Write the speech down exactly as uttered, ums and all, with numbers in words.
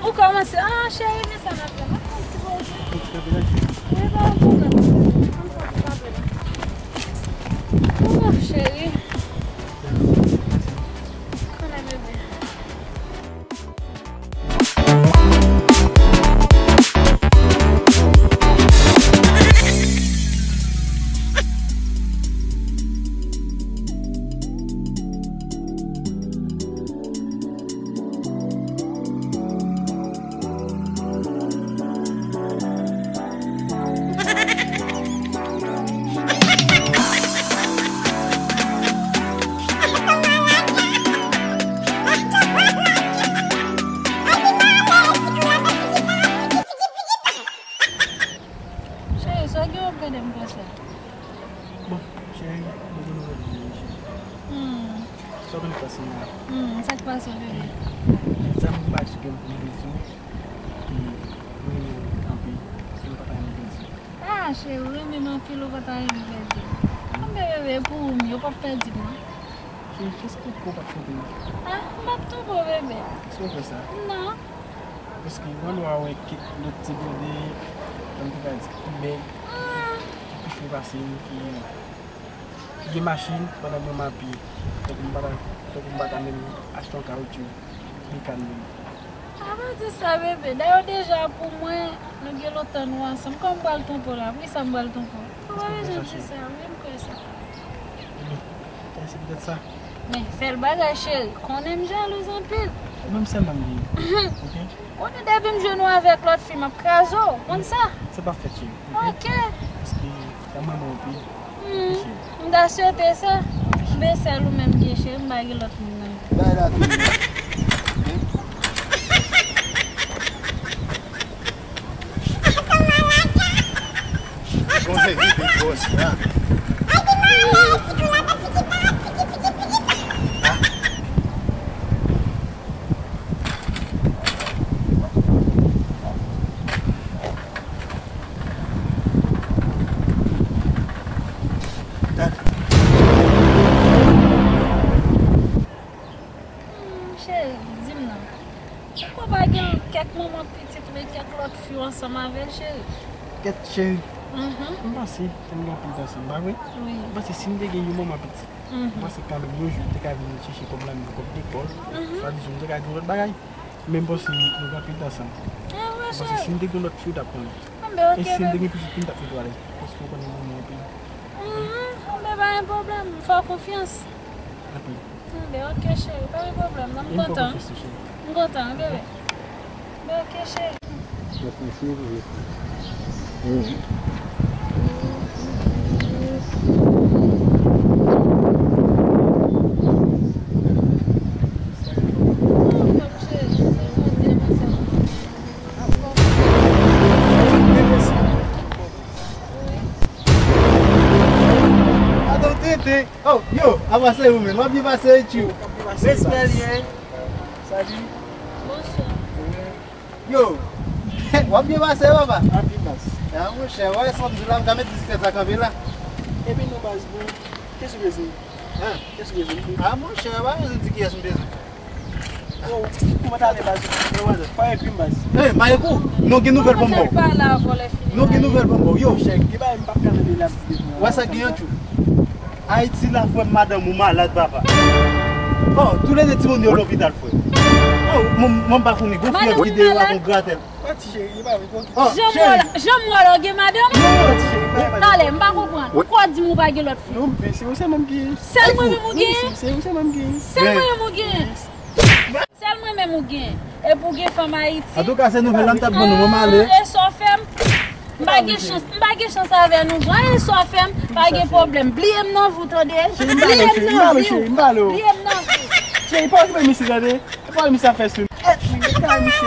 Ou kòmanse. Ah, cheri, men sa n ap fè. Mwen pran ti poze. Wi, pa gen pwoblèm. Ann fè ti papè la. Oh, cheri. Konnen bebe. Cheri, sa gen w ap gade m konsa? Bon, cheri, mwen gen nouvèl pou ou, cheri. Hmm. Sa w konn pase m la? Hmm, sa k pase w, bebe? Sa m pa di ke m pou m di w. Mwen renmen w anpil, e m pa ta renmen pèdi w. Ah, cheri, ou renmen m anpil, ou pa ta renmen pèdi m. Anben, bebe, e pou ou m ye, ou p ap pèdi m, non. Cheri, kiyès ki kwè w p ap twonpe m? Ah, m p ap twonpe w, bebe. Kiyès ki kwè sa? Non. Paske ou wè, lè w a wè kèk lòt ti blonde, jan m te ka di, ki bèl, ki pi cho pase m, ki, ki gen machin, pandan mwen m a pye. Tankou m pa ta, tankou m pa ta menm achte yon kawotchou, bikàn menm. A pa di sa, bebe. Dayè, deja pou mwen, nou gen lontan nou ansanm. Kòman m pral twonpe w la? Poukisa m pral twonpe w? Ou pa bezwen di sa, wi, m kwè sa. Bon, se poutèt sa. Men, sèl bagay, cheri, konnen m jalouz anpil. Ou menm sèlman m gen. Oke? Konnen depi m jwenn ou avèk lòt fi, m ap kraze w. Konn sa? Sa p ap fèt, cheri. Oke? Paske sa mwen, mwen anpil. Hmm, m ta swete sa. Men sèl ou menm gen, cheri, m pa gen lòt moun nan. Bagay la tou. Bon, se vite, bòs la. Hmm, cheri, di m non. Ou kwè pa gen kèk manman pitit oubyen kèk lòt fi w ansanm avè l, cheri? Kèt, cheri. Mhm. M panse ke m gen anpil tan ansanm, pa vre? Wi. M panse si m te gen yon manman pitit, mhm, m panse kanmenm yon jou m te ka vin chèche kòb la menm, kòb lekòl, mhm, swadizan m te ka gen yon lòt bagay. Men m panse nou gen anpil tan ansanm. Ah, wi, cheri. M panse si m te gen yon lòt fi, ou t ap konnen. Anben, oke, bebe. E si m te gen pitit tou, m t ap mete w alèz. Paske ou konnen m renmen w anpil. Mhm, anben, pa gen pwoblèm. M fè w konfyans. Anpil. Anben, oke, cheri, pa gen pwoblèm, non, m kontan. M kontan, wi, bebe. Anben, oke, cheri. Adan tenten. Oh, yo, apa se ou menm? W ap byen pase, wi, tchou. Respè l ye. Salut. Bonswa. Yo, w ap byen pase, papa? Anpil mas. A, monchè, w wè sa m di la, m ka met bisiklèt sa kanpe la. Epi non, baz, bon, kiyès ou bezwen? Hein? Kiyès ou bezwen? A, monchè, pa bezwen di kiyès m bezwen. Yo, kòman w ale, baz? Yo, baz. Pa ekri m, baz. Eh, pa ekri w? Nou gen nouvèl pou m ba w. Nou gen nouvèl pou m ba w. Yo. Chèk, gen bagay m p ap ka tande la, m di devan. Wè sa gen yon tchou. Ayiti la, frè m, madanm ou malad, papa. Oh, toulède timoun yo lopital, frè. Oh, mwen, mwen pa konnen, gon fyèv ki deyò ak yon gratèl. Pati cheri, e pa vre, pran ki. Oh, cheri. Jan m wè la, w gen madanm? Non, pati cheri, pa, pa. Talè, m pa konprann. Ou kwè w di m ou pa gen lòt fi? Non, men se ou sèlman m gen. Sèl mwen menm ou gen? Wi, se, se ou sèlman m gen. Sèl mwen menm ou gen? Sèl mwen menm ou gen? Epi w gen fanm Ayiti? Antouka, se nouvèl la m t ap ban nou, mwen m ale. Ah, e sa w fè m? M pa gen chans, m pa gen chans avè nou. Vwa e sa w fè m? Pa gen pwoblèm. Bliye m nan vi w, tande? Bliye m nan vi w. Bliye m nan vi w. Cheri, pa okipe misye, tande? E pa misye ap fè sou m. Èt, men, e pa misye,